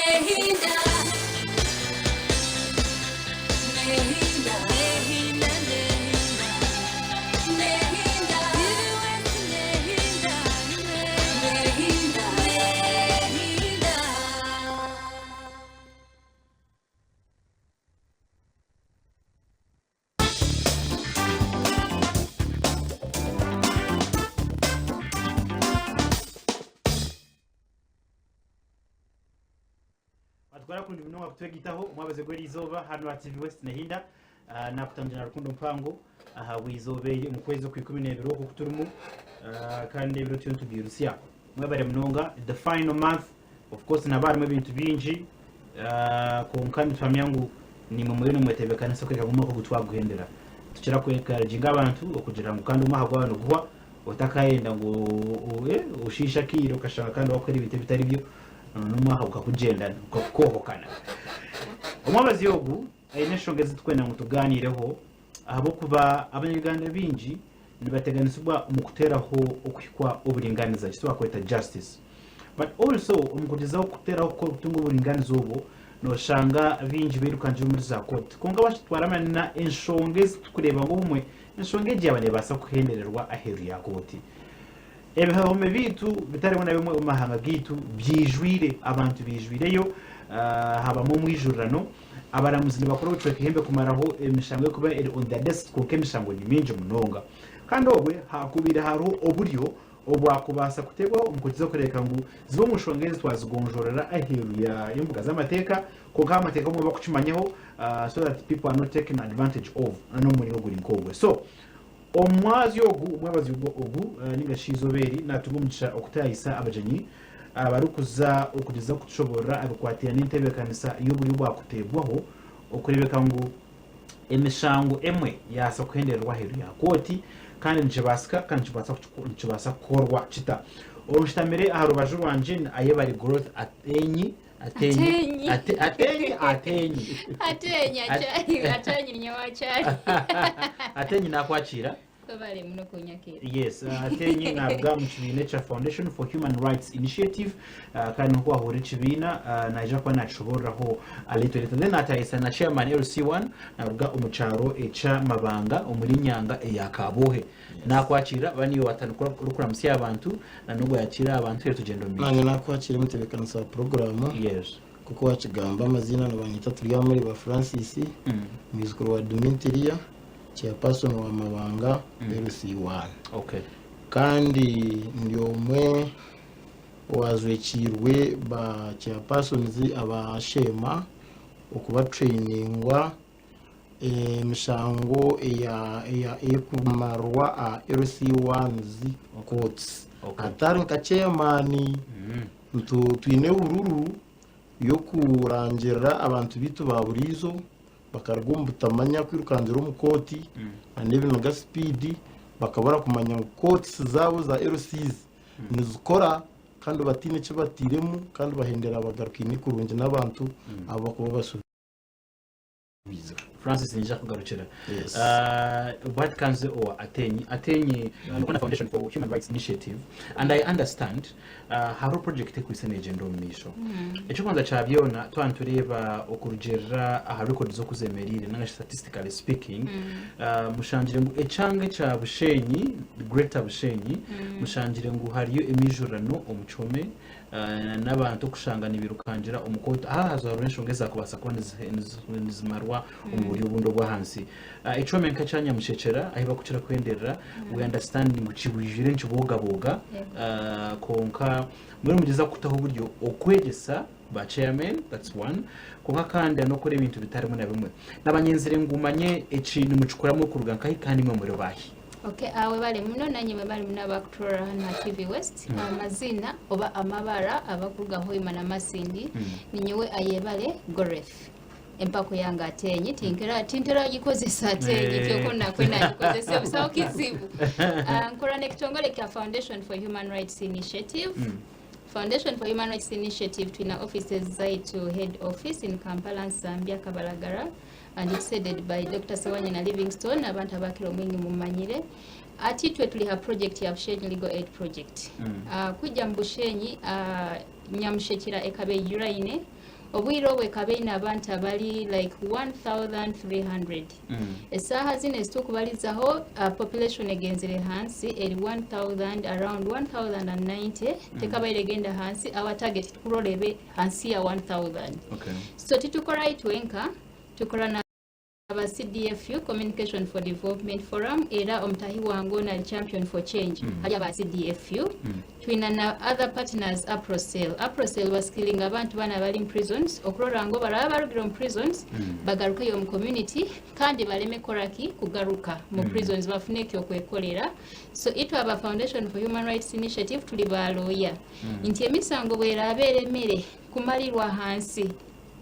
Nehinda Nehinda Nehinda Nehinda Nehinda Nehinda Nehinda Batwara kurungi munonga kutwegitaho omwabaze gw'erizooba hanu aha TV West Nehinda. Ah, nakutangira na Rukundo Mpango aha bwizooba eri omu kwezi okwikumi n'ebiri oku okuturimu. Ah, kandi ebiro turiyo nitubyirutsya. Mwebare munonga the final month of course nihaba harimu ebintu bingi ah, kwonka nituhamya ngu nimwe muriyo nimwetebeekanisa kwereka ngu omwaka ogu twaguhendera. Nitukira ku encouraginga abantu okugira ngu kandi omwaka gwaba niguhwa otakayenda ngu oshiishe akaire okashanga kandi wakora ebintu ebitari byo n'omwaka gukakugyendana gukakukohokana. Omwabazyo ogu aine enshonga ezi turikwenda ngu tugaaniireho ahabw'okuba Abanya-Uganda baingi nibateganisibwa omu kuteeraho okuhikwa oburingaaniza eki twakweta justice. But also omu kugyezaho kuteeraho kutunga oburingaaniza obwo noshanga baingi bairukangira omuri za kooti. Kwonka bakitwara na enshonga ezi turikureeba ngu obumwe enshonga egi yaaba neebaasa kuhendererwa aheeru ya kooti. Ebihome byaitu bitari bimwe na bimwe omu mahanga gaitu byijwire, abantu baijwireyo, habamu omwijurirano. Abaramuzi nibakora obucweka ihembe kumaraho emishango erikuba eri on their desks kwonka emishango ni mingi munonga. Kandi obwe hakubaire hariho oburyo obwakubaasa kuteebwaho omu kugiza kureebeka ngu zimwe omu nshonga ezi twazigonjoorera aheeru y'embuga z'amateeka kwonka amateeka obumwe bakukimanyaho so that people are not taken advantage of n'omuringo oguri nk'ogwe. So Omwazyo ogu, omwabazyo ogu ninga shi eizooba eri, naatunga omugisha okutaayisa abagyenyi abarikuza okugyezaho kutushoboorora abikwatiraine n'entebeekanisa y'oburyo obwakuteebwaho okureebeka ngu emishango emwe yaasa kuhendererwa aheeru ya kooti kandi nikibaasika kandi nikibaasa kukorwa kita. Onshutamire aha rubaju rwangye ni Ayebare Growth Atenyi Atenyi Atenyi. Atenyi Atenyi Atenyi akyali akyali nyowe akyali. Atenyi nakwakiira. Webale muno kunyakiira. Yes, Atenyi naruga omu kibiina ekya Foundation for Human Rights Initiative kandi nk'oku wahurira ekibiina naija kuba nakishoboororaho a little later. Then natahisa na chairman LC1 naruga omu kyaro ekya Mabanga omuri Nyanga eya Kaboohe. Nakwakira ba niiwe watandika orikuramutsya abantu na n'ogwo yakiira abantu reero tugyenda omu maisho. Naanye nakwakira omutebeekanisa wa puroguraamu. Yes. Nk'oku wakigamba amaziina nibanyeta Turyamureba Francis, mwijukuru wa Dumintiria, chairperson wa Mabanga LC1. Okay. Kandi ndi omwe owajwekiirwe ba chairpersons aba Sheema okuba trainingwa Emishango erikumarwa aha LC1's courts atari nka chairman twine ehururu y'okurangirira abantu baitu ba buriijo bakaruga omu butamanya kwirukangira omu kooti n'ebiniga sipiidi bakabura kumanya ngu courts zaabo za LC's nizikora kandi bataine eki batairemu kandi bahendera bagarukaine kurungi n'abantu abu barikuba bashobize. Francis nija kugarukira. Yes. What kanze owa Atenyi Atenyi uh, Foundation for Human Rights Initiative and I understand hariho project ekwitse negyenda omu maisho ekyokubanza kya byona twaba nitureeba okurugiirira aha records oku zemereire nanga shi statistically speaking mushangire ngu ekyanga ekya Bushenyi Greater Bushenyi mushangire ngu hariyo emiijurano omu kihome n'abantu okushanga nibirukangira omu kooti aha haza hariho enshonga ezakubaasa kuba nizimarwa omu buryo obundi obw'ahansi. Ekyoma nka ekya Nyamushekyera ahu bakukira kwenderera we understand ngu kibwijwire nikiboogaboga kwonka mbwenu mugyezaho kutaho oburyo okwegyesa ba chairman that's one kwonka kandi n'okukora ebintu bitarimu na bimwe. Nabanyenzire ngu manye eki nimukikora murikuruga nkahi kandi imwe muri baahi? Okay, webale muno nanye mwebale muno abakuturora hanu ha TV West. Amaziina oba amabara abakuruga Hoima na Masindi ninyowe Ayebare Goreth. Empako yange Atenyi tinkera tintera gikozesa Atenyi kyoko nakwe nagikozesa busaho kizibu. Nkora n'ekitongole kya Foundation for Human Rights Initiative. Foundation for Human Rights Initiative twina offices zaitu head office in Kampala, Nsambya, Kabalagala. And it's headed by Doctor Sewanyana Livingstone abantu abakira omwingi mumanyire ati itwe tuli ha project ya Bushenyi Legal Aid Project. Kwijja mu Bushenyi, Nyamushekera ekaba eyuraine. Obwire obwo ekaba eine abantu abari like 1300. Esaaha zinu eziturikubarizaho population egenzire hansi eri 1000 around 1090 tekabaire egenda hansi our target tukurora ebe hansi ya 1000. So titukora itwenka tukora na aba CDFU, Communication for Development Forum, era omutahi wange ono ari Champion for Change ari aba CDFU. Twina na other partners Aprocell. Aprocell baskillinga abantu banu abari omu prisons okurora ngu baraba barugire omu prisons bagarukeyo omu community kandi bareme kukoraki kugaruka mu prisons bafune ekyokwekorera. So itwe aba Foundation for Human Rights Initiative turi ba lawyer nti emisango bweraba eremere kumarirwa ahansi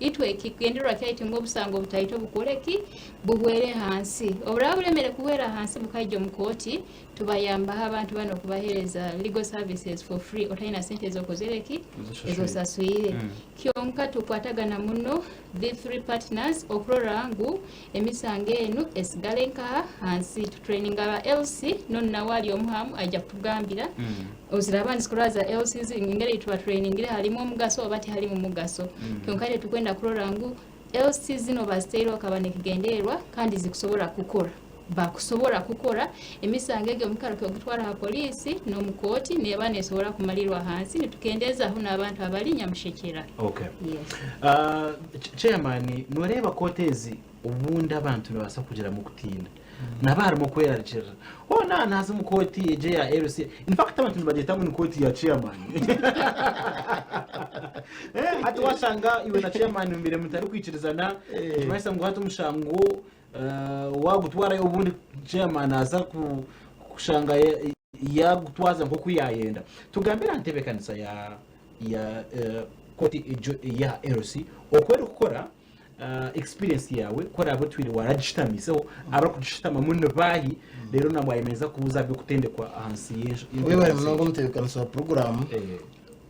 Itwe ekigyendererwa kyaitu ngu obusango obutaito bukore ki? Buhwere hansi. Oburaba buremere kuhwera hansi bukaija omu kooti, tubayambaho abantu banu okubahereza legal services for free otaina sente ezokozere ki? Ezosaswire. Kyonka tukwatagana muno the three partners okurora ngu emisango enu esigale nkaha? Hansi. Tutraininga aba LC, nonu nawe ari omu hamu aija kutugambira. Oziraba nizikora za LCs engeri ei tubatrainingire harimu omugaso oba tiharimu mugaso. Kyonka itwe tukwenda kurora ngu LC zinu bazitaireho kaba nekigendererwa kandi zikusobora kukora. Bakusobora kukora emisango egi omu karo k'okutwara ha poliisi n'omu kooti neeba neesobora kumalirwa hansi nitukendeezaho n'abantu abali nyamushekyera. Okay. Yes. Chairman, noreeba kooti ezi obundi abantu nibabaasa kugiramu okutiina. Nihaba harimu okwerarikirira. Hoona naaza omu kooti egyo eya LC. In fact abantu nibagyeta ngu ni kooti ya chairman. Eh, hati washanga iwe na chairman mubaire mutarikwikirizana, nikimanyisa ngu hati omushango waagutwarayo obundi chairman naaza kushanga yaagutwaza nk'oku yaayenda. Tugambire aha ntebeekanisa ya kooti egyo eya LC oku erikukora. Experience yaawe ku oraabe otwire waaragishutamiiseho, abarikugishutamamu ni baahi, reero na bwanyima ninza kubuuza aha by'okutendekwa ahansi Webare y'entebeekanisa munonga egyo. omutebeekanisa wa puroguraamu.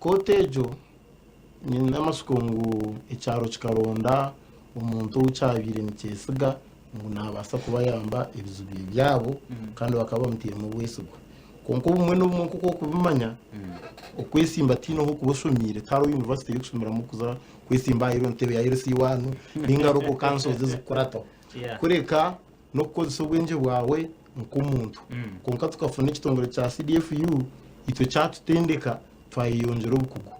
Kooti egyo nyine amatsiko ngu ekyaro kikaronda omuntu ou kyabaire nikyesiga ngu naabaasa kubayamba ebizibu byabo kandi bakaba bamutairemu obwesigwa. Kwonka obumwe n'obumwe nk'oku orikubimanya, okwesimba tihaine ahu orikuba oshomiire, tihariho yunivasite ey'okushomeramu kuza kwesimba aha ntebe ya LC one ninga local councils ezikukurataho. Kureka n'okukozesa obwengye bwawe nk'omuntu. Kwonka tukafuna ekitongore kya CDFU itwe kyatutendeka twayeyongyera obukugu.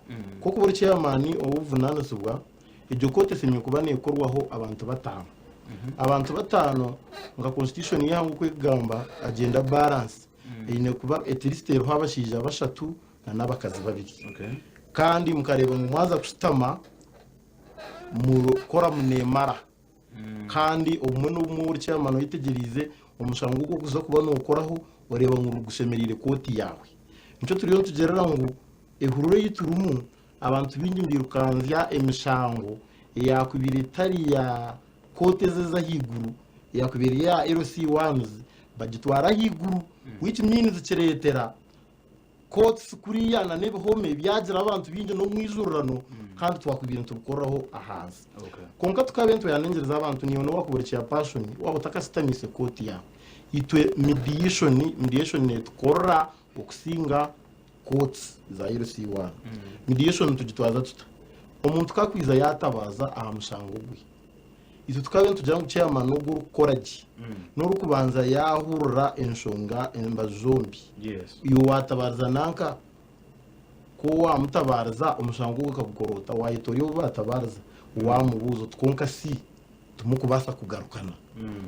Ku orikuba ori chairman ow'obuvunaanizibwa, egyo kooti eshemereire kuba neekorwaho abantu bataano. Abantu bataano nka constitution y'eihanga oku erikugamba agenda balance eine kuba at least eriho abashaija bashatu n'abakazi babiri. Kandi mukareeba ngu mwaza kushutama mukora muneemara kandi obumwe n'obumwe ori chairman oyetegyereize omushango ogu orikuza kuba nookoraho oreeba ngu gushemereire kooti yaawe. Nikyo turiyo nitugirira ngu ehururu ei turimu abantu baingi nibairukanzya emishango eyaakubaire etari ya kooti ezi ez'ahaiguru eyaakubaire eri eya LC ones bagitwara ahaiguru which means kireetera Courts kuriya na n'ebihome byagira abantu baingi n'omwijurirano kandi twakubaire nitubikoreraho ahansi. Kwonka tukabe nitwehanangiriza abantu naiwe n'obu wakuba ori chairperson waaba otakasitamiise kooti yaawe itwe mediation mediation netukorera okusinga courts za LC1. Mediation nitugitwaza tuta? Omuntu ku akwija yaatabaaza aha mushango gwe Itwe tukaba nitugira ngu chairman ogu orikukora gye n'orikubanza yaahurira enshonga embaju zombi. Iwe waatabaariza nanka, ku waamutabaariza omushango ogwo akagukora ota? Waayeta ori ou baatabaariza waamubuuza oti kwonka shi timukubaasa kugarukana?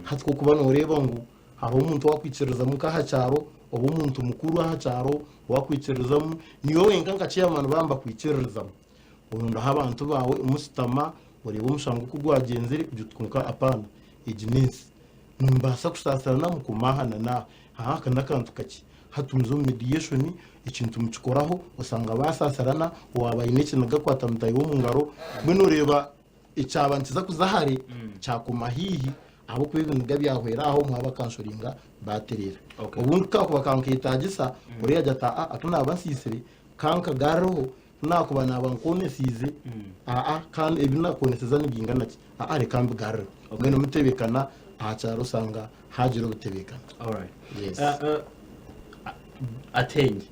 Hati ku orikuba nooreeba ngu hariho omuntu owaakwikiririzamu nk'aha kyaro oba omuntu mukuru aha kyaro owaakwikiririzamu, niiwe wenka nka chairman baaba nibakwikiririzamu. Orondaho abantu baawe omusitama oreebe omushango oku gwagyenzire ogire oti kwonka apaana egi n'ensi. Nimubaasa kusaasirana mukumahana na aha aka n'akantu kakye. Hati muze omu mediation ekintu mukikoraho osanga baasaasirana owaaba aine ekiniga akwata mutaahi we omu ngaro mbwenu oreeba ekyaba nikiza kuza hare kyakoma haihi ahabw'okuba ebiniga byahwera aho mwaba kanshoringa baatereera. Obundi ku kaakuba kanketagisa oriya agira ati aa aku naaba nsiisire kankagarureho Ku naakuba naaba nkwonesiize, aa, kandi ebi naakwoneseza nibyingana ki? Aa, reka mbigarure. Mbwenu mutebekana aha kyaro osanga haagira obutebekana. Alright. Yes. Ateengi.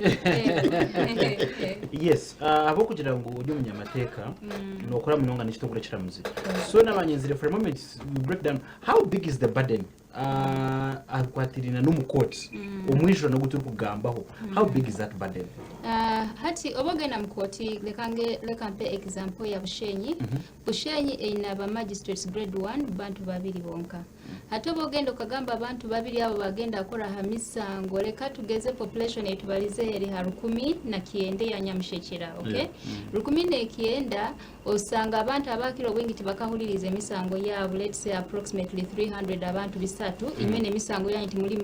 Yes, ahabw'okugira ngu ori omunyamateeka, nookora munonga n'ekitongore ekiramuzi. So naabanyenzire for a moment we break down how big is the burden aha bikwatiraine n'omu kooti, omwijurano ogu turikugambaho, how big is that burden? Hati oba ogenda mu kooti, leka nge leka mpe example ya Bushenyi. Bushenyi eine aba magistrates grade one bantu babiri bonka. Hati oba ogenda okagamba abantu babiri abo bagenda kora ha misango, leka tugeze population eyitubalize eri ha 19 ya Nyamushekyera, okay? 19 osanga abantu abakira obwingi tibakahuliriza emisango yaabo, let's say approximately 300, abantu 300. Inywe n'emisango yanyu timuli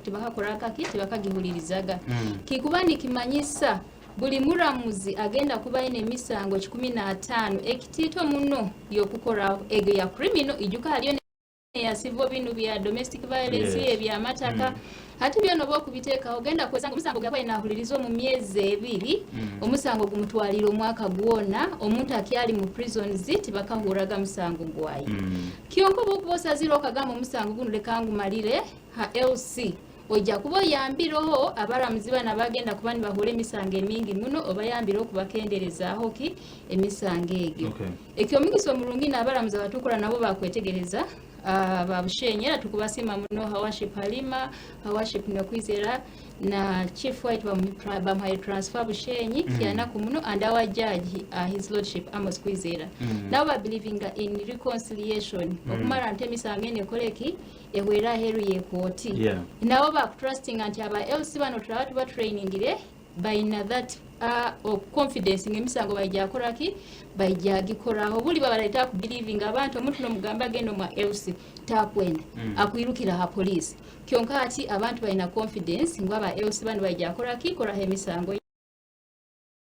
tibakakora kaki, tibakagihulirizaga. Kikuba nikimanyisa buli muramuzi agenda kuba aine emisango 105, ekitiito muno y'okukoraho egyo ya criminal. Ijuka haliyo ya civil, binu bya domestic violence, ebyamataka. Hati byona oba okubiteekaho ogenda kwesanga omusango gwakwaye nahuliriza omu myezi 2, omusango gumutwalire omwaka gwona, omuntu akyali mu prisons, tibakahuraga musango gwaye. Kyonka oba okuba osazire okagamba omusango gunu leka ngumalire ha LC, ojja kuba oyambireho abaramuzi bana bagenda kuba nibahura emisango emingi muno, obayambire okubakenderezaaho ki emisango egyo. Ekyomugisa omurungi n'abaramuzi abatukora nabo bakwetegereza, ba Bushenyi, era tukubasiima muno, Her Worship Halima, Her Worship Nokwizera na Chief White bamuhaire transfer Bushenyi, kyanaku muno, and our judge, His Lordship Amos Kwizera, nabo babelievinga in reconciliation, okumara nti emisango eno ekoreki ehwera aheeru y'ekooti. Nabo bakutrustinga nti aba LC bano turaba tuba trainingire baina that confidence ng'emisango baija koraki, baija gikoraho. Buli babareta kubelievinga abantu, omuntu nomugamba agenda omwa LC takwenda, akwirukira ha police. Kyonka ati abantu balina confidence ngu aba LC bano baija koraki, koraho emisango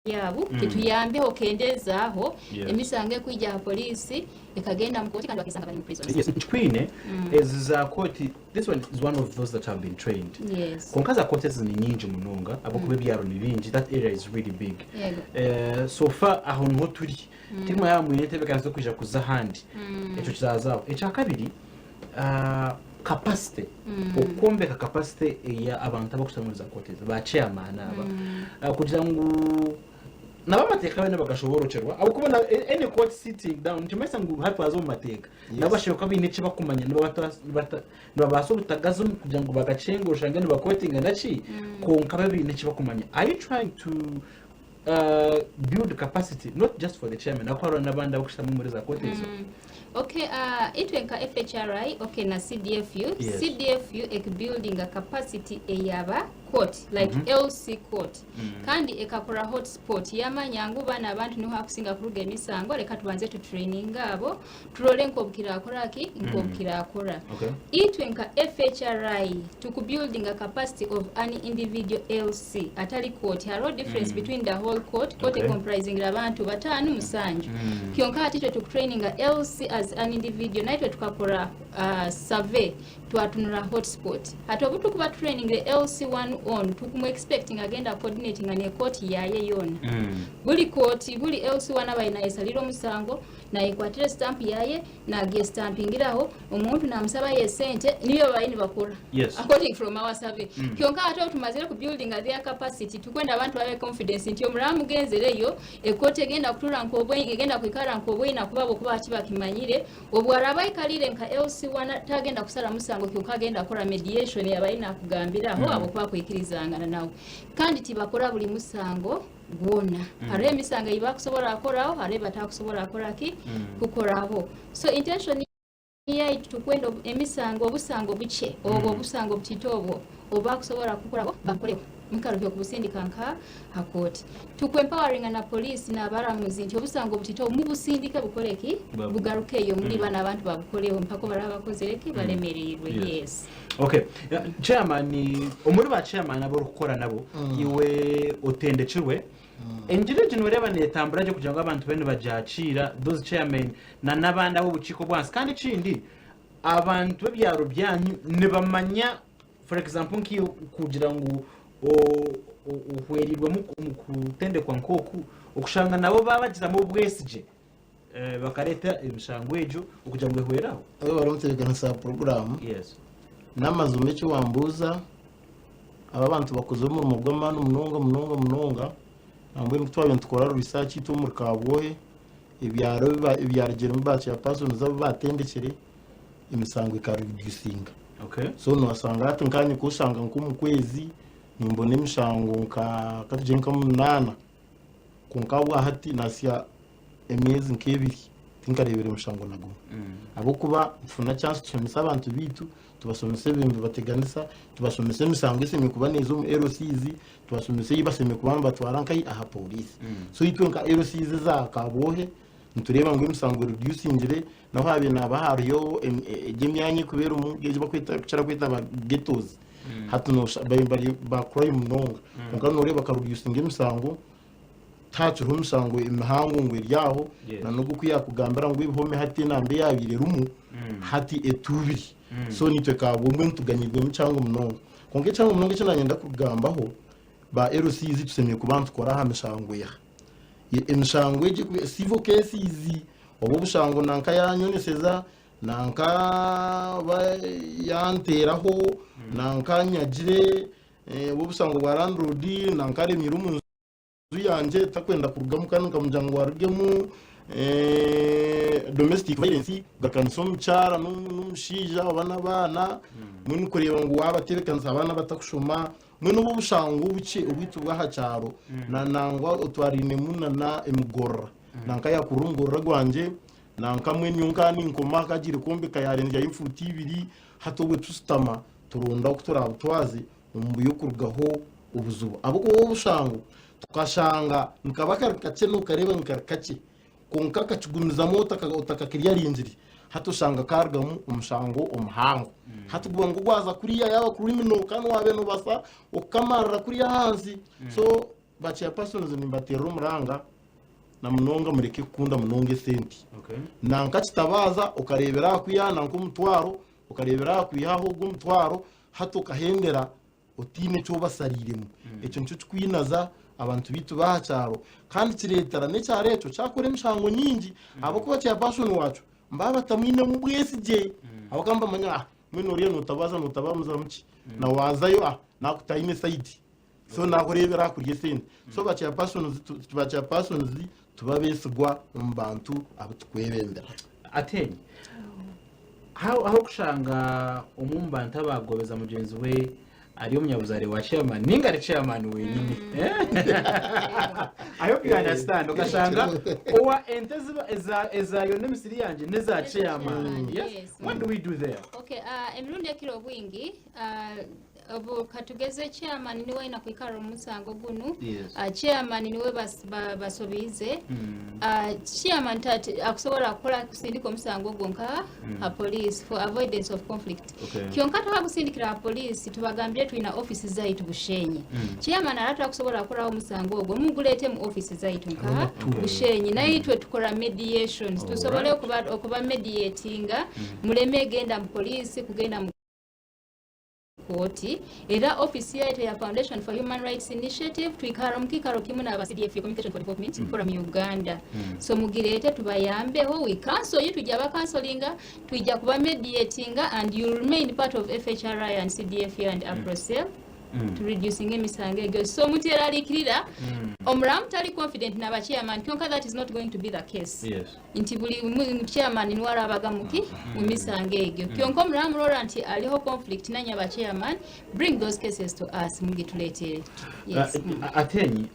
yaabo. Kituyambeho kendezaaho emisango ekwija ha poliisi ekagenda mu kooti kandi bakesanga bali mu prisons. Yes, nkikwine ezi za kooti, this one is one of those that have been trained. Konka za kooti ezi ni nyingi munonga ahabw'okuba ebyaro ni bingi, that area is really big. So far aho niho turi, timwaba mwine entebeekanisa z'okwija kuza ahandi, ekyo kizazaho. Ekyakabiri, capacity, okwombeka capacity eya abantu abakushutama omuri za kooti ezi, ba chairman aba, kugira ngu nabo amateeka bene bagashoborokyerwa, ahabw'okuba any court sitting down nikimanyisa ngu hati twaza omu mateeka, nabo bashemereire kuba baine eki bakumanya, nibabaasa obutagazi kugira ngu bagakyenga oshange nibakotinga naki, kwonka babe baine eki bakumanya. Are you trying to build capacity not just for the chairman, ahabw'okuba hariho n'abandi abakushutama omuri za kooti ezo? Okay, itwe nka FHRI, okay, na CDFU, CDFU ekubuildinga capacity eyaba court like LC court, kandi ekakora hotspot, yamanya ngu bana abantu niho hakusinga kuruga emisango, leka tubanze tutraininga abo turole nk'obukirakora ki, nk'obukirakora. Itwe nka FHRI tukubuildinga capacity of an individual LC atali court. Hariho difference between the whole court, court comprising abantu bataano, musanju. Kyonka ati itwe tukutraininga LC as an individual, naitwe tukakora survey, twatunura hotspot. Hati obu tukuba trainingire LC1 on, tukumu expecting agenda coordinating ne court yaye yona. Buli kooti, buli LC1 abaye nayesalira omusango, nayekwatira stamp yaye, nagyestampingiraho, omuntu namusaba ye sente, niyo babaye nibakora according from our survey. Kyonka ate otumazire ku building their capacity, tukwenda abantu babe confidence nti omuraba mugenzereyo ekooti egenda kutura nk'obwe, egenda kwikara nk'obwina kuba bwokuba kiba kimanyire obwo araba aikalire nka LC1 tagenda kusara musango, kyonka agenda kukora mediation yabaye nakugambiraho, abo kuba kwikirizangana nawe. Kandi tibakora buli musango gwona. Hariho emisango ei bakusobora kukoraho, hariho ei batakusobora kukora ki, kukoraho. So intention yaitu tukwenda emisango, obusango bukye obwo, obusango butito obwo obubakusobora kukoraho bakoreho mukaro kyokubusindika nka ha kooti. Tukwempoweringa na poliisi n'abaramuzi nti obusango butito mubusindike bukoreki, bugarukeyo muri bana abantu babukoreho mpaka baraba bakozere ki, balemereirwe. Yes. Okay, chairman, omuri ba chairman aborikukora nabo, iwe otendekirwe engira egi, noreeba netambura gye kugira ngu abantu babe nibagyakiira, those chairmen na n'abandi ab'obukiiko bwansi? Kandi ekindi, abantu b'ebyaro byanyu nibamanya, for example, nk'iwe kugira ngu ohwerirwemu omu kutendekwa nk'oku, okushanga nabo babagiramu obwesigye, bakareeta emishango egyo okugira ngu ehweraho? Abe bari omutebeekanisa wa puroguraamu. N'amazima eki wambuuza. Aba abantu bakozire omurimo gw'amaani munonga munonga munonga. Nambwenu ku twabaire nitukora research itwe omuri Kabwohe, ebyaro ebyarugiremu ba chairpersons abu baatendekire, emisango eka reducinga. Okay. So noosanga hati nkaanye kushanga nk'omu kwezi nimbona emishango nka katugire nka munaana kwonka obwahati nasya emyezi nk'ebiri tinkareebire mushango na gumwe ahabw'okuba nitufuna chance tushomesa abantu baitu tubashomesa ebintu bibateganisa tubashomesa emisango eshemereire kuba neeza omu LCs tubashomesa ei bashemereire kuba nibatwara nkahi aha pooriisi so itwe nka LCs eza Kabwohe nitureeba ngu emisango eredusingire nahu habaire nihaba hariyo egi emyanya erikuba erimu egi barikukira kweta ba ghettos hati nosha bari ba crime munonga kwonka noreeba bakaredusinga emisango tihakiriho emisango emihango ngu eri aho Yes. na n'ogu ku yakugambira ngu ebihome hati enamba eyabaire erimu hati etuubire so naitwe kabwo mbwenu tuganyirwemu kihango munonga kwonka ekihango munonga eki nanyenda kugambaho ba LCs tushemereire kuba nitukora aha mishango eha Emishango egi civil cases oba obushango nanka yanyoneseza nanka oba yanteeraho nanka anyagire oba obushango bwa landlord nanka aremiire omu nju yangye takwenda kurugamu kandi nkamugira ngu arugemu domestic violence kugarukanisa omukyara n'omushaija oba n'abaana mbwenu kureeba ngu waabatebeekanisa abaana batakushoma Mbwenu obu obushango obukye obwaitu bw'aha kyaro na nangwa otwariinemu na na emigorora nanka yakurura omugorora gwangye nanka mbwenu nyowe nkaba ninkoma akagiire kwombeka yarenzyayo efuuti ibiri hati obwe tushutama turonda oku turabutwaze omu buryo kurugaho obuzibu ahabw'okuba obu obushango tukashanga nikaba kari kakye nokareeba ngu kari kakye Kwonka akakigumizamu otakakiryaringire, hati oshanga kaarugamu omushango omuhango. Hati guba ngu gwaza kuriya yaaba criminal kandi waabaire noobaasa okukamarira kuriya ahansi. So ba chairpersons nimbateerera omuranga na munonga mureke kukunda munonga esente. Nanka kitabaaza okareebera aha kwiha nanka omutwaro, okareebera aha kwiha aha ogwo omutwaro, hati okahendera otaine eki obasariiremu. Ekyo nikyo kirikwinaza abantu baitu b'aha kyaro kandi kireetera n'ekyaro ekyo kyakora emishango nyingi ahabw'okuba chairperson waakyo nibaba batamwinemu bwesigye ahabw'okuba nibamanya ah mbwenu oriya nootabaza nootabamuzamu ki na waazayo ah naakutaine sayidi so naakureebera aha kurya esente so ba chairpersons ba chairpersons tube abeesigwa omu bantu abu turikwebembera. Ateenye. Ahu okushanga omwe omu bantu abagobeza mugyenzi we ari omunyabuzaare wa chairman ninga ari chairman wenyini. I hope you understand. Okashanga owa ente ezayona emisiri yangye n'eza chairman. Yes? Yes. What do we do there? Okay, emirundi ekira obwingi obu katugeze chairman niwe aina kwikara omu musango gunu. Chairman niwe basobiize. Chairman akusobola kukola kusindika omusango ogwo nka ha police for avoidance of conflict. Kyonka tuhagusindikira ha police tubagambire twina office zaitu Bushenyi. Chairman ara twakusobola kukoraho omusango ogwo mugulete mu office zaitu nka Bushenyi naitwe tukora mediations tusobole okuba mediatinga muleme genda mu police kugenda mu kooti. Era office yaitu ya Foundation for Human Rights Initiative twikara mu kiikaro kimu n'aba CDF, Communication for Development Forum Uganda. So mugireete tubayambeho, we counsel you, tujja bakansolinga, tujja kuba mediatinga and you remain part of FHRI and CDF and APROCEL to reducing emisango egyo. So muteraliikirira omuramu tali confident n'aba chairman, kyonka that is not going to be the case. Nti buli chairman niwe arabaga muki mu misango egyo. Kyonka omuramu rora nti aliho conflict nanya ba chairman, bring those cases to us, mugituleetere. Yes. Atenyi,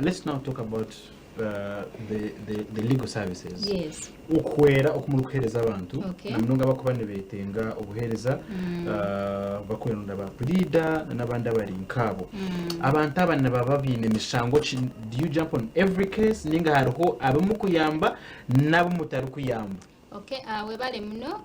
let's now talk about the legal services. Okuhwera okumuri kuheereza abantu na munonga abakuba nibeetenga obuheereza bakwenda ba puriida n'abandi abari nkaabo. Abantu aba nibaba baine mishango ki? Do you jump on every case ninga hariho abimukuyamba n'abu mutarikuyamba? Okay, webale muno.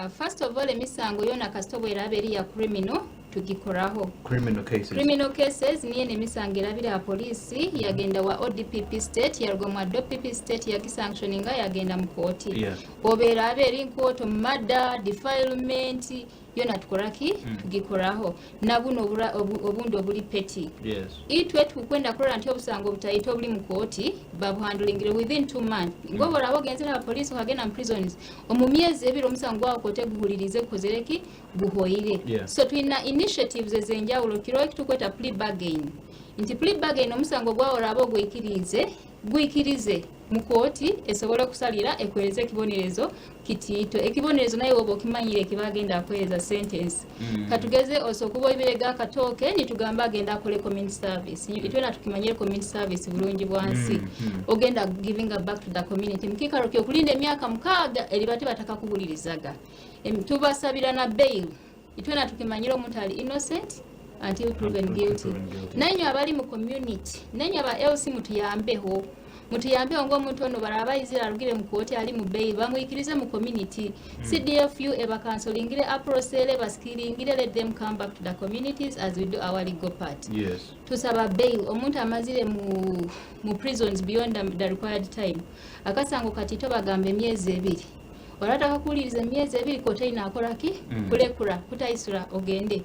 First of all, emisango yona kasita obweraba eri ya criminal tugikoraho. Criminal cases. Criminal cases niyo emisango erabire ha poliisi yagenda wa ODPP state yaruga mu ODPP state yagisanctioninga yagenda mu kooti. Oba eraba eri nkooti murder, defilement. Yoona tukora ki? Tugikoraho. Na bunu obura, obu, obundi oburi petty. Yes. Itwe tukwenda kurora nti obusango obutaito oburi mu kooti babuhandlingire within 2 months. Ngoba oraba ogenzere aha police okagenda mu prisons, omu myezi 2 omusango gwawe kooti eguhuririze gukozere ki? Guhoire. So twina initiatives ez'enjawulo. Kiro ekitukweta plea bargain, nti plea bargain omusango gwawe oraba ogwikiriize, gwikirize mu kooti esobole okusalira ekwereza ekibonerezo kitiito. Ekibonerezo naye woba okimanyire ekibagenda akwereza sentence. Katugeze osobola okuba oibirega akatooke, nitugamba agenda akole community service. Itwena tukimanyire community service bulungi bwansi. Ogenda giving back to the community mukikaro kyokulinda emyaka 6 eriba tibatakakuhulirizaga. Tubasabira na bail. Itwena tukimanyire omuntu ali innocent until proven Until guilty. proven guilty. Nanywe abali mu community, nanywe aba LC, mutuyambeho, mutuyambeho ngaomuntu ono baraba ayizire arugire mu kooti ali mu bail, bamwikirize mu community. CDFU ebakansolingire, aprosele baskiringire, let them come back to the communities as we do our legal part. Tusaba bail omuntu amazire mu prisons beyond the required time. Akasango katito bagamba emyezi 2, orataka kuwuliriza emyezi 2, kooti akola ki? Kulekura kutaisura ogende.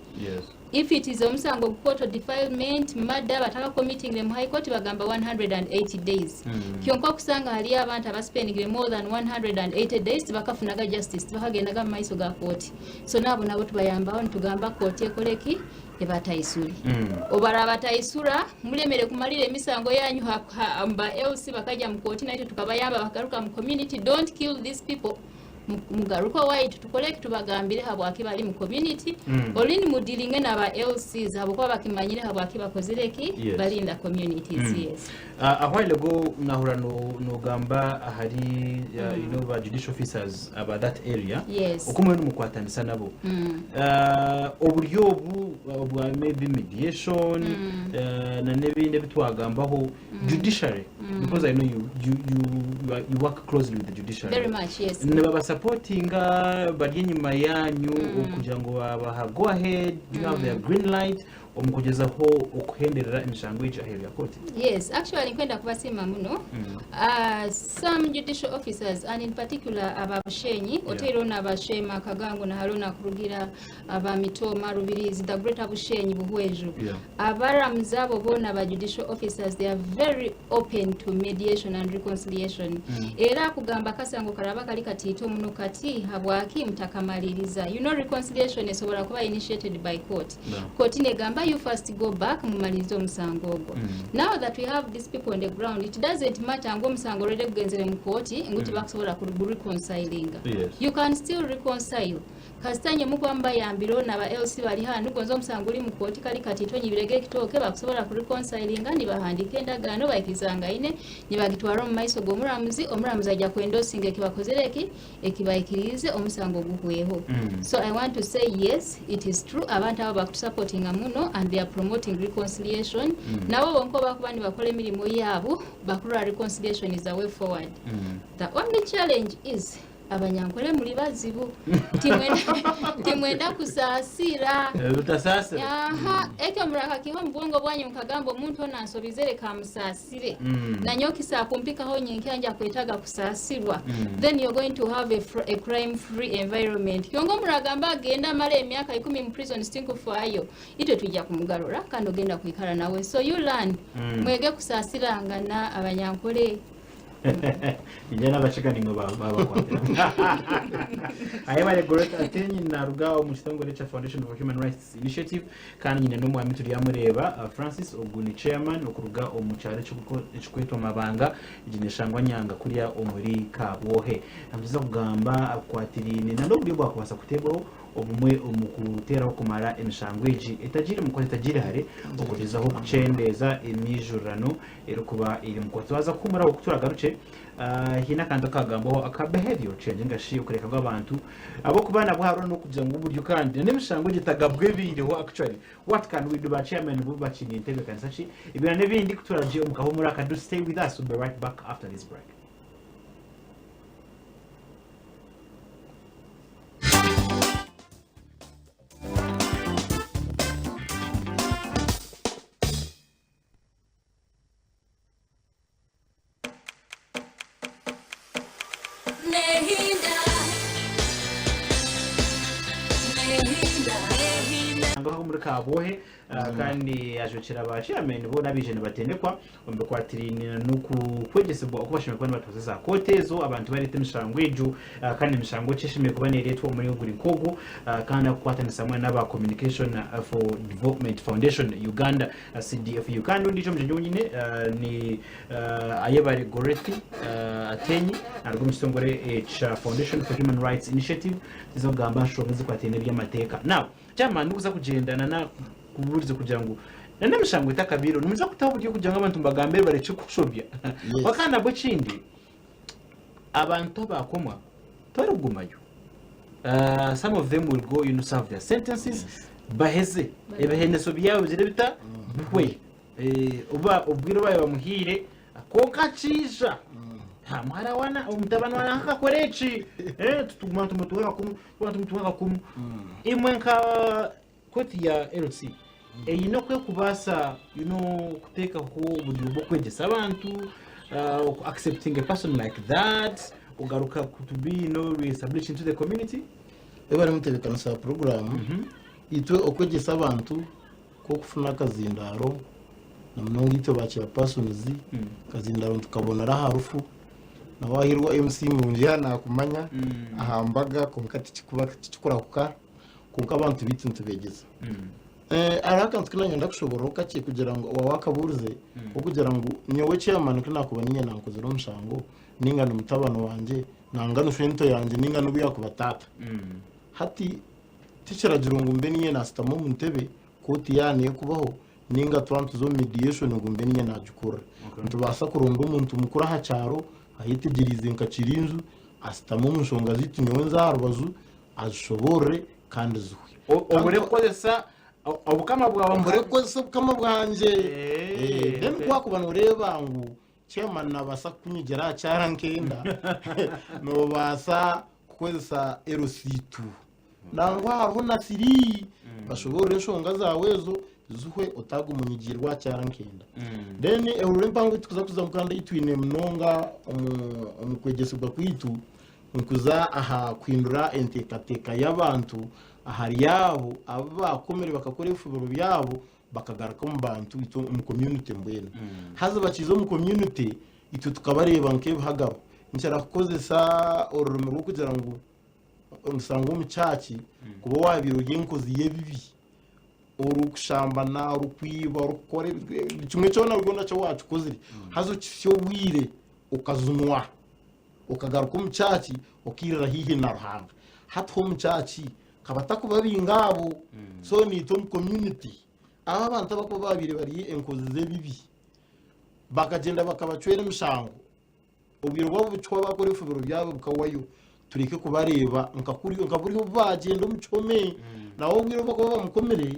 If it is omusango court defilement, murder, bataka committing mu high court, bagamba 180 days. Kyonka okusanga haliyo abantu abaspendingire more than 180 days tibakafunaga justice, tibakagendaga mu maiso ga kooti. So nabo nabo tubayambaho nitugamba kooti ekoleki? Ebataisure. Obara bataisura mulemere kumalira emisango yanyu mba LC bakajja mu kooti, naitwe tukabayamba bagaruka mu community. Don't kill these people. Mugaruka waitu tukoleki? Tubagambire habwaki bali mu community. Olini mudilinge n'aba LCs habwokuba bakimanyire habwaki bakozireki. Bali in the communities. Yes. A while ago nahura no nogamba ahari ba judicial officers aba that area, okumwe nimukwatanisa nabo. Oburyo obu obwa maybe mediation na n'ebindi ebitwagambaho judiciary, because I know you work closely with the judiciary. Very much, yes. Nibabasupportinga, bari enyuma yanyu okugira ngo babaha go ahead? Do you have their green light omu kugezaho okuhenderera emishango egi aheeru ya kooti? Yes, actually nkwenda kubasiima muno. Some judicial officers, and in particular aba Bushenyi, oteiro n'abashema Kagango na Haruna kurugira aba Mitoma, Rubirizi, the greater Bushenyi, Buhweju, abaramuzi abo boona ba judicial officers, they are very open to mediation and reconciliation. Era akugamba kasango karaba kali katiito muno kati habwaki mutakamaliriza. Reconciliation esobola kuba initiated by court. Kooti negamba you first go back mumalirize omusango ogwo. Now that we have these people on the ground, it doesn't matter ngaomusango already gugenzere mu kooti ngu tibakusobola kureconcilinga. You can still reconcile kasitanye mukuba mubayambire naba LC bali hano gonza omusango guli mu kooti kali kati tonyibirege ekitooke bakusobola kureconcilinga nibahandika endagaano bayikirizangaine nibagitwara omu maiso g'omuramuzi. Omuramuzi ajja kwendorsinga ekibakozere eki ekibayikirize omusango guhweho. So I want to say yes, it is true, abantu abo bakutusupportinga muno and they are promoting reconciliation. Nabo bonko bakuba nibakora emirimu yaabo bakurora reconciliation is a way forward. The only challenge is abanyankole muri bazibu. Timwenda kusaasira. Butasaasira. Aha, ekyo murakakiho mu bwongo bwanyu mukagamba omuntu ono ansobize leka amusaasire. Nanyo kisakumpikaho nyenkya nja kwetaaga kusaasirwa. Then you're going to have a crime free environment. Kyonga omuragamba agenda amala emyaka 10 mu prison sinkufaayo, itwe tujja kumugarura kandi ogenda kwikara nawe. So you learn. Mwege kusaasirangana abanyankole. Nijja n'abakiga nimwe babakwatira. Ayebare Goreta Atenyi naruga omu kitongore kya Foundation for Human Rights Initiative, kandi nyine n'omwami turyamureba, Francis ogu ni chairman okuruga omu kyaro ekikwetwa Mabanga, egi neshangwa Nyanga kurya omuri Kabwohe. Amukiza kugamba akwatiriine na n'oburyo bwakubaasa kuteebwaho obumwe omu kuteeraho kumara emishango egi etagiire mukozi etagiire hare okugezaho kucendeeza emijurano erikuba eri mu kooti. Twaza kuhumuraho kuturagaruke hiine akantu akagambwaho aka behavior change ngashi okureka ngu abantu abokuba nabwo hariho n'okugira ngu oburyo kandi n'emishango egi etagabwa ebiireho. Actually, what can we do? Ba chairman bo bakine entebeekanisa ki? Ebyo n'ebindi kuturagye omu kahumura aka. Do stay with us, we'll be right back after this break. Nehinda. Nehinda. Ngaho muri Kabwohe kandi ajwekyera ba chairman boona abaije nibatendekwa omu bikwatiraine n'okwegyesibwa oku bashemereire kuba nibatwaza za kooti ezo abantu bareeta emishango egyo kandi emishango ki eshemereire kuba neereetwa omu muringo guri nk'ogwo kandi akukwatanisa hamwe n'aba Communication for Development Foundation Uganda CDFU kandi ondiijo omugyenyi ou nyine ni Ayebare Goretti Atenyi naruga omu kitongore ekya Foundation for Human Rights Initiative Tiza kugamba aha nshonga ezikwataine n'eby'amateeka. Now, chairman ndikuza kugyenda na nakubuurize kugira ngu na n'emishango etakabaireho nimuza kutaho oburyo kugira ngu abantu mubagambire barekye kushobya. Yes. Kwonka nabwo ekindi, abantu abakomwa tibarikugumayo. Some of them will go you know, serve their sentences baheze ebiheneso byabo bigire bita bihwe. Oba obwire obu bamuhaire kwonka akiija ha muhara wana omutabani wa nanka akakora eki Eh, tutuguma tumutunga akakumu tuguma tumutunga akakumu imwe nka kooti ya LC eine oku ekubaasa you know, kuteekaho oburyo bw'okwegyesa abantu uh, accepting a person like that ogaruka to be you know, re-established into the community Ebari mutebeekanisa ya puroguraamu itwe okwegyesa abantu Nk'okufuna akazindaaro, na munonga itwe ba chairpersons, akazindaaro nitukabonera aha rufu. Na waahirwa MC murungi yaaba naakumanya aha mbaga kwonka tikikuba tikikurahuka kwonka abantu baitu nitubeegyesa. Hariho akantu ku naayenda kushoboororaho kakye kugira ngu waaba waakabuurize, k'okugira ngu nyowe chairman ku naakuba niinye naakozire omushango nainga ni mutabani wangye nanga ni shwento yangye nainga n'obu yaakuba taata, hati Tikiragiro ngu mbe niinye naashutama omu ntebe kooti yaaba neekubaho nainga twaba nituza omu mediation ngu mbe niinye naagikurira. Nitubaasa kuronda omuntu mukuru aha kyaro ayetegyereize nka Kirinju ashutame omu nshonga zaitu nyowe nze aha rubaju azishoboorore kandi zihwe. Obure kukozesa obukama bwawe. Mbure kukozesa obukama bwangye. Then ku waakuba nooreeba ngu Chairman nabaasa kukunyigira aha kyara nkenda, nobaasa kukozesa LC2. Nangwa hariho na 3 bashoboorore enshonga zaawe ezo zihwe otaguma onyigiirwe aha kyara nkenda. Then ehururu empango ei turikuza kuzamu kandi ei twine munonga omu kwegyesibwa kwaitu nikuza aha kuhindura enteekateeka y'abantu ahari abo abu baakomire bakakora ebifubiro byabo bakagaruka omu bantu itwe omu community mbwenu haza bakiiza omu community itwe tukabareeba nk'ebihagaro nkira kukozesa orurimi rw'okugira ngu nusanga omu church kuba wabaire ori enkozi y'ebibi orikushambana orikwiba orikukora buri kimwe kyona ori nakyo wakikozire haza okihitsya obwire okajunwa okagaruka omu church okairira haihi na Ruhanga hati ho omu church Kabatakubabinga abo, so naitwe omu community abo abantu abakuba babaire bari enkozi z'ebibi bakagyenda bakabacwera emishango obwire bwabo bukihwa bakora ebifubiro byabo bikahwayo tureke kubareeba nka kuri nka buri obu bagyenda omu kihome nawe obwire obu bakuba bamukomire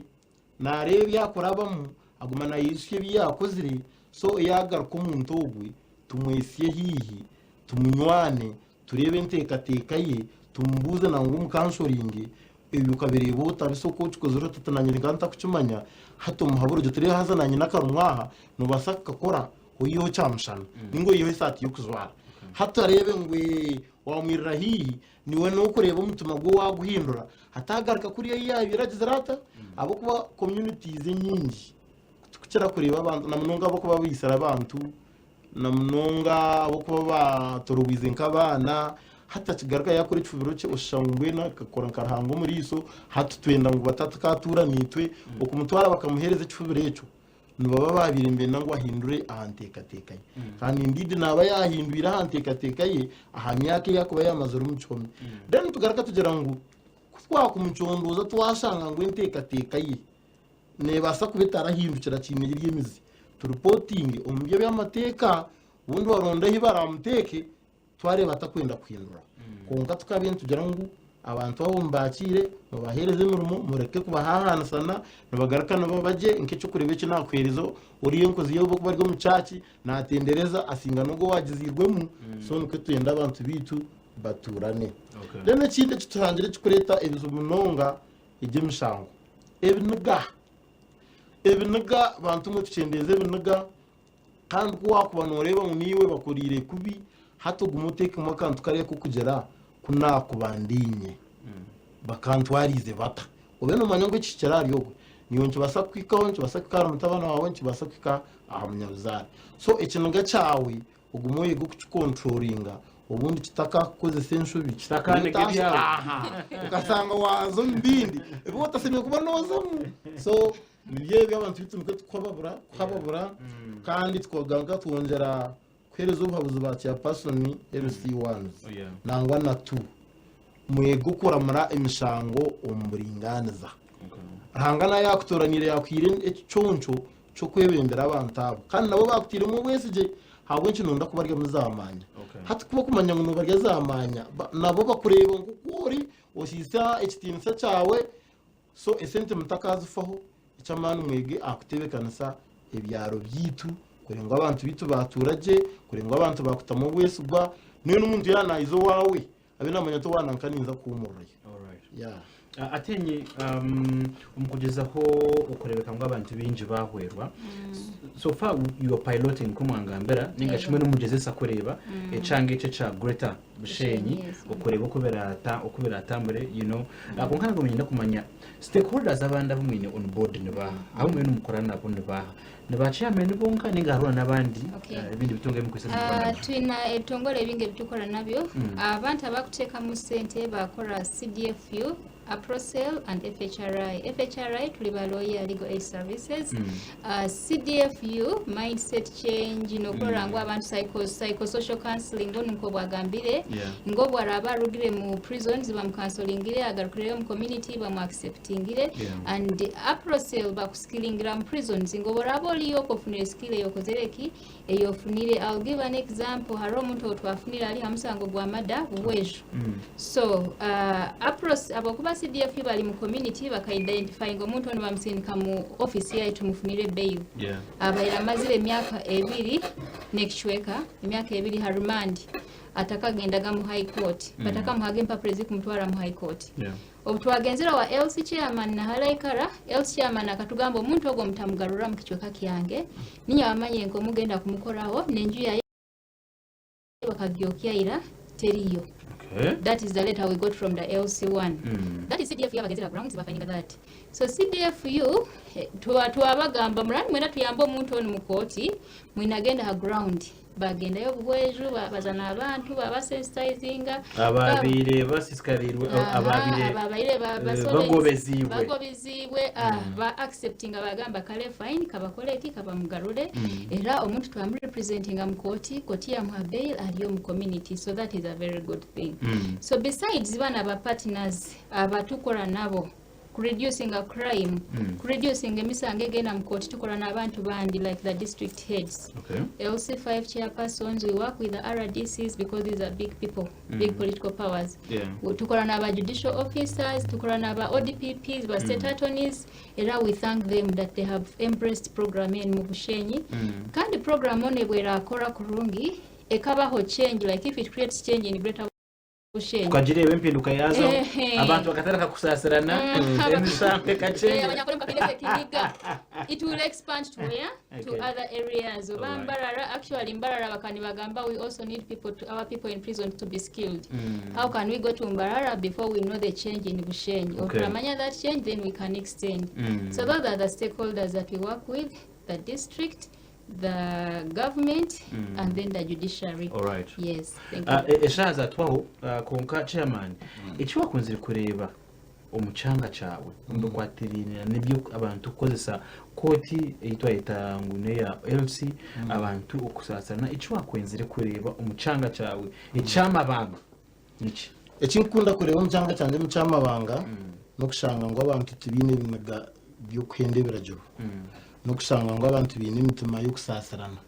nareeba ebi akurabamu aguma nayeyijutsya ebi yakozire so yagaruka omuntu ogwe tumwesye haihi tumunywane Tureebe enteekateeka ye, tumubuuze nangwa omu kanshoringi, ebyo okabireeba ota, bise oku okikozire ota, oti naanye nkaba ntakukimanya, hati omuhabure ogye tureebe haza naanye n'akarumwa aha, noobaasa kukakora oiheho kyamushana nainga oiheho esaati y'okujwara. Hati areebe ngu ee waamwirira haihi, niiwe n'okureeba omutima gwe waaguhindura, ataagaruka kuriya ei yaabaire agizire ata? Ahabw'okuba communities enyingi tikukira kureeba abantu na munonga ahabw'okuba baitsire abantu, na munonga ahabw'okuba batorobwize nk'abaana, hati akigaruka yaakora ekifubiro kye oshusha ngu mbwenu akakora nka Ruhanga omu riiso, hati twenda ngu batakatuura naitwe, okumutwara bakamuheereza ekifubiro ekyo, nibaba baabaire nibenda ngu ahindure aha nteekateeka ye. Kandi indeed naaba yaahindwire aha nteekateeka ye aha myaka ei arikuba yaamazire omu kihome. Then tugaruka tugira ngu ku twakumucondooza twashanga ngu enteekateeka ye Neebaasa kuba etarahindukira kiine eri emizi. Turipotinge omu by'eby'amateeka obundi baronde ahu baraamuteeke twareeba atakwenda kuhindura. Kwonka tukabe nitugira ngu abantu abo mubaakiire, mubaheereze emirimo, mureke kubahahaanisana, nibagaruka nibaba gye nk'eky'okureeba eki naakuheereza oriya enkozi ye ahabw'okuba ari omu church naatendereza asinga n'ogwo owaagiziirwemu. So nikwo twenda abantu baitu batuurane. Then ekindi eki tuhangire ekirikureeta ebizibu munonga eby'emishango. Ebiniga. Ebiniga bantu mwe tukyendeeze ebiniga kandi ku waakuba nooreeba ngu naiwe bakuriire kubi hati ogume oteekemu akantu kariya k'okugira ku naakuba ndi inye bakantwariize bata? Obe noomanya ngu ekihikire ahari ogwe, naiwe nikibaasa kukuhikaho, nikibaasa kuhika ahari mutabani waawe, nikibaasa kuhika aha munyabuzaare. So ekiniga kyawe ogume oyege okukikonturoringa obundi kitakakukozesa enshobi. Kitakanega ebyawe. Aha, okashanga waaza omu bindi ebi otashemereire kuba noozamu. So nibyo ebyo abantu baitu nikwo tukuhababura kuhababura kandi tukagaruka twongyera kuheereza obuhabuzi ba chairperson LC ones Yeah. nangwa na two mwege okuramura emishango omu buringaaniza. Ruhanga nawe yakutooraniire yakuhaire ekiconco ky'okwebembera abantu abo kandi nabo bakutairemu obwesigye ahabw'enki noyenda kubaryamu zaamaanya. Okay. Hati ku okumanya ngu nobarya zaamaanya ba- nabo bakureeba nk'oku ori oshiisha ekitiinisa kyawe so esente mutakazifaho Eky'amaani mwege aha kuteebekanisa ebyaro byaitu kureba ngu abantu baitu baatuura gye, kureba ngu abantu baakutamu obwesigwa, mbwenu omuntu yaaba naiza owaawe abe naamanya nti owa nanka ninza kuhuumurirayo. Alright. Yeah. Ah, Atenyi omu kugyezaho okureebeka ngu abantu baingi baahwerwa so far you are piloting nk'oku mwangambira ninga shi mbwenu nimugyezesa kureeba ekyanga eki ekya Greater Bushenyi Bushenyi, yes. okureeba oku biraata oku biratambure you know Ah, kwonka nabwo niinyenda kumanya Stakeholders abandi abu mwine on board ni baaha? Abu mwine nimukora nabo ni baaha? Ni ba chairman bonka ninga hariho n'abandi Okay. ebindi bitongore ebi mukwitse nimukora nabyo? Twina ebitongore ebingi ebitukora nabyo. Abantu abakuteekamu sente bakora CDFU, Aprocel and FHRI. FHRI tuli ba lawyer legal aid services. CDFU mindset change nokurora ngu abantu psychosocial counseling onu nkobwagambire ngu obu araba arugire mu prisons bamukansolingire agarukireyo omu community bamu acceptingire and aprocel bakuskilingira mu prisons ngu obu oraba oriyo okwo ofunire skill eyokozere ki eyofunire I'll give an example hariho omuntu ou twafunire ari ha musango gwa murder Buhweju so apros habwokuba CDF bari mu community baka identifyinga omuntu onu bamusindika mu office yaitu tumufunire bail abaire amazire emyaka ebiri n'ekicweka emyaka ebiri ha remand atakagendaga mu high court batakamuhaga empapura ezikumutwara mu high court Obu twagenzire owa LC chairman na haraikara, LC chairman akatugamba omuntu ogwo mutamugarura mu kicweka kyange, ninyowe amanyire nkomugenda kumukoraho n'enju yaye bakagyokya ira teriyo. Okay. That is the letter we got from the LC1. That is CDF yabagenzire ha grounds bafindinga that. So CDFU twabagamba murani mwena tuyambe omuntu onu mu kooti mwinagenda ha ground. Bagendayo obuhweju bazana abantu babasensitizinga Ababaire basisikariirwe ababaire ababaire bagobeziibwe. Bagobeziibwe ba acceptinga bagamba kale fine kabakole ki kabamugarure era omuntu twamurepresentinga mu kooti, kooti yamuha bail ari omu community so that is a very good thing. So besides banu aba partners abatukora nabo ku reducinga crime, ku reducinga emisango egenda mu kooti tukora n'abantu bandi like the district heads. Okay. LC5 chairpersons, we work with the RDCs because these are big people, big political powers. Tukora n'aba judicial officers, tukora n'aba ODPPs, ba state attorneys, era we thank them that they have embraced program enu mu Bushenyi. Kandi program onu ebwerakora kurungi, ekabaho change, like if it creates change in Greater Bushenyi. Tukagireeba empinduka yaazaho Ehe. abantu bakatandika kusaasirana emisango ekakyendera. Abanyankore mukakendeza ekiniga. It will expand to where? To Okay. other areas. Oba Alright. Mbarara, actually Mbarara bakanibagamba we also need people to, our people in prison to be skilled. How can we go to Mbarara before we know the change in Bushenyi? Or Okay. turamanya that change, then we can extend. So those are the stakeholders that we work with, the district, the government, and then the judiciary. All right. Yes, thank you. Eshaaha zaatubaho kwonka chairman eki wakunzire kureeba omu kyanga kyawe omu bikwatiraine n'ebyo abantu kukozesa kooti ei twayeta ngu n'eya LC abantu okusaasirana eki wakwenzire kureeba omu kyanga kyawe eky'amabanga niki? Eki nkukunda kureeba omu kyanga kyangye omu ky'amabanga n'okushanga ngu abantu tibaine biniga by'okuhenda ebiragiro. N'okushanga ngu abantu baine emitima y'okusaasirana.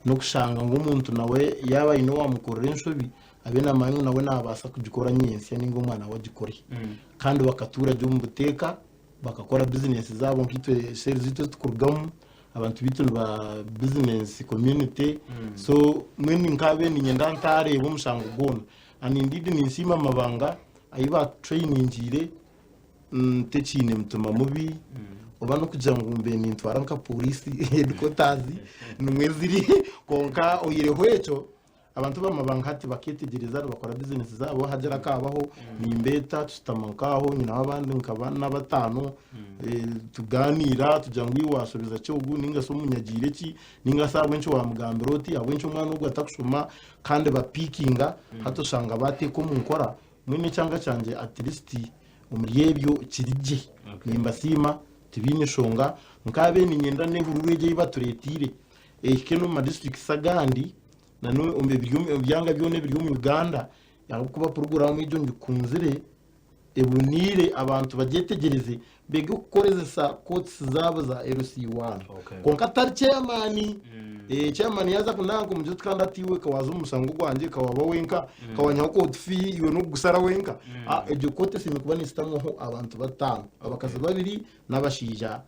N'okushanga ngu omuntu nawe yaaba aine owaamukorera enshobi, abe naamanya ngu nawe naabaasa kugikora nyentsya nainga omwana we agikore. Kandi bakatuura gye omu buteeka, bakakora bizinesi zaabo nkaitwe seeri zaitu ezi turikurugamu, abantu baitu ni ba bizinesi community, so mbwenu nkaabaire niinyenda ntaareeba omushango gwona. And indeed ninsiima amabanga ahu baatutureyiningiire ntekiine mutima mubi oba n'okugira ngu mbe nintwara nka poriisi headquarters nimwo ziri kwonka oihireho ekyo. Abantu b'amabanga hati bakeetegyereza nibakora bizinesi zaabo hagira akaabaho nimbeeta tushutama nk'aho nyinaho abandi nka bana bataano tugaaniira tugira ngu iwe waashobiza ki ogu ninga shi omunyagiire ki ninga shi ahabw'enki waamugambira oti ahabw'enki omwana ogu atakushoma kandi bapiikinga hati oshanga baateeka omu nkora mbwenu ekyanga kyangye at least omuri ebyo kiri gye nimbasiima tibiine nshonga nkaabaire niinyenda n'ehururu egi ei batureeteire ehike n'omu madistricts agandi na omu byanga byona ebiri omu Uganda ahabw'okuba puroguraamu egyo ngikunzire eboniire abantu bagyetegyereze beege kukorezesa courts zaabo za LC1 Okay. kwonka atari chairman. Chairman yaaza kunanka omugira oti kandi ati iwe ka waaza omu mushango gwangye ka waaba wenka ka wanyihaho court fee iwe n'okugushara wenka. Ah, egyo court eshemereire kuba neeshutamwaho abantu bataano, abakazi babiri n'abashaija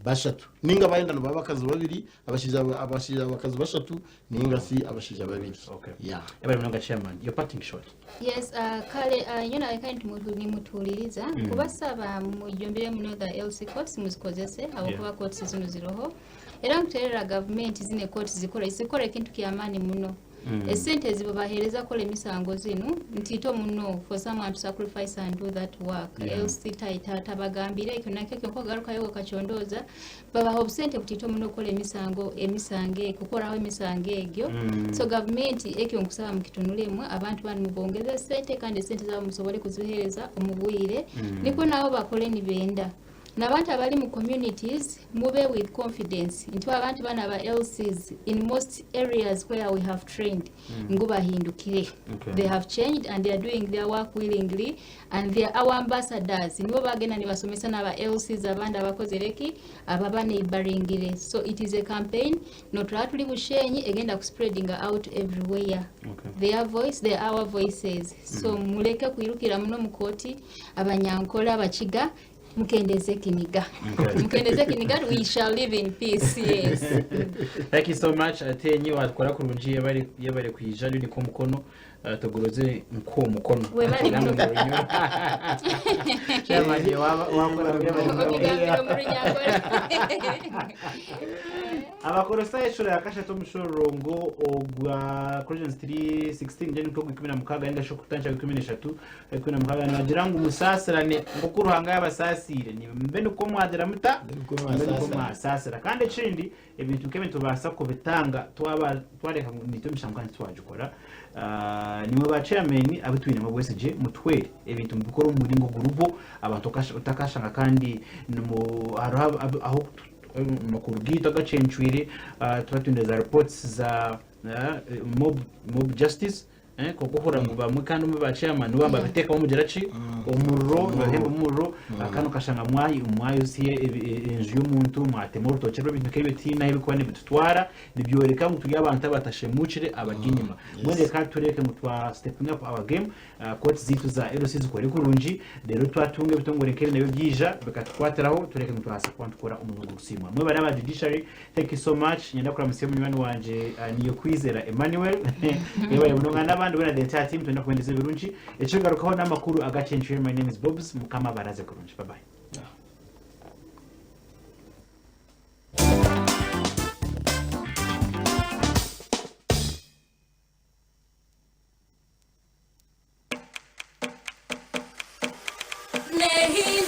bashatu ninga bayenda nibaba abakazi babiri abashaija abashaija abakazi bashatu ninga si abashaija babiri. Okay. Yeah. Ebare munonga chairman. Your parting shot. Yes, kale nyowe nawe kandi nimutuhuririza kubasaba mujumbire muno the LC courts muzikozese habwokuba courts zinu ziroho era nkuterera gavumenti zine courts zikora zikora ekintu kyamaani muno. Esente ezibabaheereza kukora emisango zinu ntiito muno for someone to sacrifice and do that work. LC tabagambire ekyo nakyo kyonka ogarukayo okacondooza babaha obusente butiito muno kukora emisango emisango egyo kukoraho emisango egyo. So gavumenti ekyo nkusaba mukitunulemu abantu banu mubongeze esente kandi esente zabo musobole kuziheereza omu bwire nikwo nabo bakore nibenda. N'abantu abali mu communities mube with confidence nti abantu bano aba LCs in most areas where we have trained ngu bahindukire. They have changed and they are doing their work willingly and they are our ambassadors. Nibo bagenda nibasomesa n'aba LCs abandi abakozere ki ababa neighboringire. So it is a campaign noturaba turi Bushenyi egenda ku spreading out everywhere. Their voice, they are our voices. So mureke kwirukira muno mu kooti abanyankole abakiga mukendeze ekiniga. Mukendeze ekiniga, we shall live in peace. Yes. Thank you so much atenyi wakora kurungi yabari yabari kwija ndi ko mukono tugoroze nko mukono. Webale muno. Chairman wakora Obigambiro mu Runyankore. Abakorosa eshura ya kashatu omushororongo ogwa Colossians 3:16 then nko 16 ninga shi okutandika 13 16 nibagira ngu musaasirane nk'oku Ruhanga yabasaasiire mbe nikwo mwagira muta Mbe nikwo mbe nikwo mwasaasira. mwasaasira kandi ekindi ebintu nk'ebi nitubaasa kubitanga twaba twareka ngu nitwe emishango kandi titwagikora. Nimwe ba chairman abu twinemu obwesigye mutuhwere ebintu mubikore omu muringo gurugwo abantu otakashanga kandi nimu hariho ahu amakuru gaitu agacencwire tuba twine za reports za mob, mob justice kwonka ohurira ngu bamwe kandi omuri ba chairman nibo babiteekamu omugira ki omuriro nibahemba omuriro kandi okashanga mwayosya enju y'omuntu mwatema orutookye rwe ebintu nk'ebyo tihaine ahu birikuba nibitutwara nibyoreka ngu turi abantu abatashemukire abari enyima. Mbwenu reka tureke ngu twa stepping up our game kooti zaitu za LC zikore kurungi reero twatunga ebitongore nk'ebi nabyo byaija bikatukwatiraho tureke ngu twabaasa kuba nitukora omurimo ogurikusiimwa. Mwebare aba judiciary thank you so much. Niinyenda kuramutsya munywani wangye Niyokwizera Emmanuel yebare munonga n'abandi boona the entire team twenda kubendeza ebirungi. Ekirikugarukaho n'amakuru agacencwire. My name is Bobs. Mukama abaraze kurungi. Bye bye. Nehi.